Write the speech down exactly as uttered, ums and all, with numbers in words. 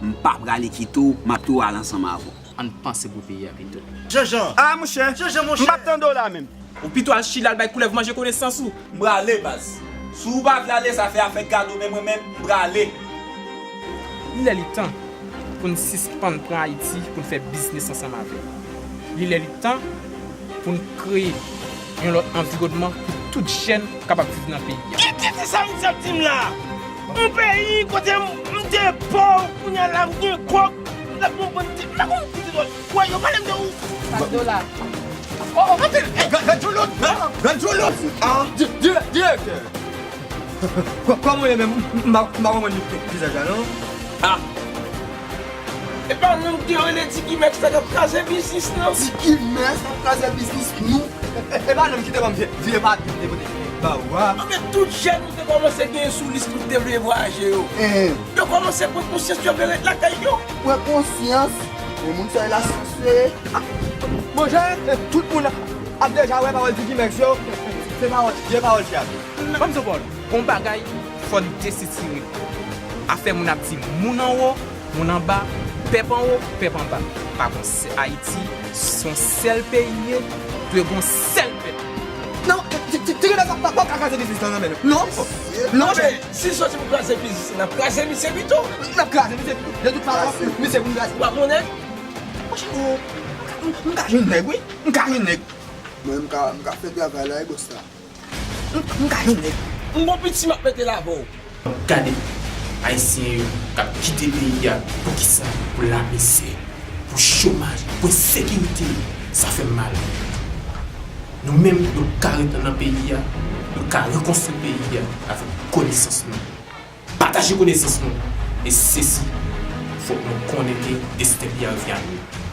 M pa prale kite w, m ap toujou al ansanm avè w. Ann panse pou peyi a pito. Jean Jean. Ah, monchè. Jean Jean, monchè. M p ap tande w la menm. Ou pito al chile al bay koulèv manje konesans ou. M prale, baz. Si w pa vle ale, sa fè afè gado, men mwen menm, m prale. Li lè li tan pou n sispann pran Ayiti pou n fè biznis ansanm avè l. Li lè li tan pou n kreye yon lòt anviwònman pou tout jèn kapab viv nan peyi a. Kite ti sa misye ap di m la! Yon peyi kote m, m te pòv, kounye a la m gen kòb, m t ap yon bann ti, m pa konn ki ti dòl. Wè, yo pale m de ou. Kat dola. Oh, oh, gade, gade, gade Jolot, gade, gade Jolot. Ah, di-, di-, direktè. Kò-, kòman w ye menm? M pa, m pa konprann vizaj la, non. Ah. E pa nou ki rele Digimex la k ap kraze biznis nou? Digimex k ap kraze biznis nou? E, e, e pa nou ki te ban m vye, vye papye m te pote ba ou a? Anben, tout jèn nou te kòmanse genyen sou lis nou te vle vwayaje yo. Eh. Yo kòmanse pran konsyans yo vle ret lakay yo. Pran konsyans? E moun sa e la sanse. Monchè, tout moun ap deja wè pawòl Digimex yo. Se pawòl, vye pawòl fyab. Ban m di w pawòl. Gon bagay, fò n desitire. Afè moun ap di moun anwo, moun anba, pèp anwo, pèp anba. Pa gon sè-, Ayiti, se yon sèl peyi ye, dwe gon sèl pèp. Non, ti, ti, ti, ti, pa, pa, pa kraze biznis lan nan men nou. Non, non, monchè. Si soti pou kraze biznis, n ap kraze misye pito. N ap kraze misye pito. De tout fason, misye pou n kraze. Ou pa konnen? Monchè, m, m ka jwenn nèg, wi. M ka jwenn nèg. Mwen, m ka, m ka fè travay la, e bòs la. M, m ka jwenn nèg. M gon piti m ap mete l avè w. Gade Ayisyen yo k ap kite peyi a. Poukisa? Pou lamizè, pou chomaj, pou ensekirite. Sa fè m mal. Nou menm, nou ka ret nan peyi a, nou ka rekonstwi peyi a avèk konesans nou. Pataje konesans nou. E sesi, fòk nou konnen ke desten peyi a revyen a nou.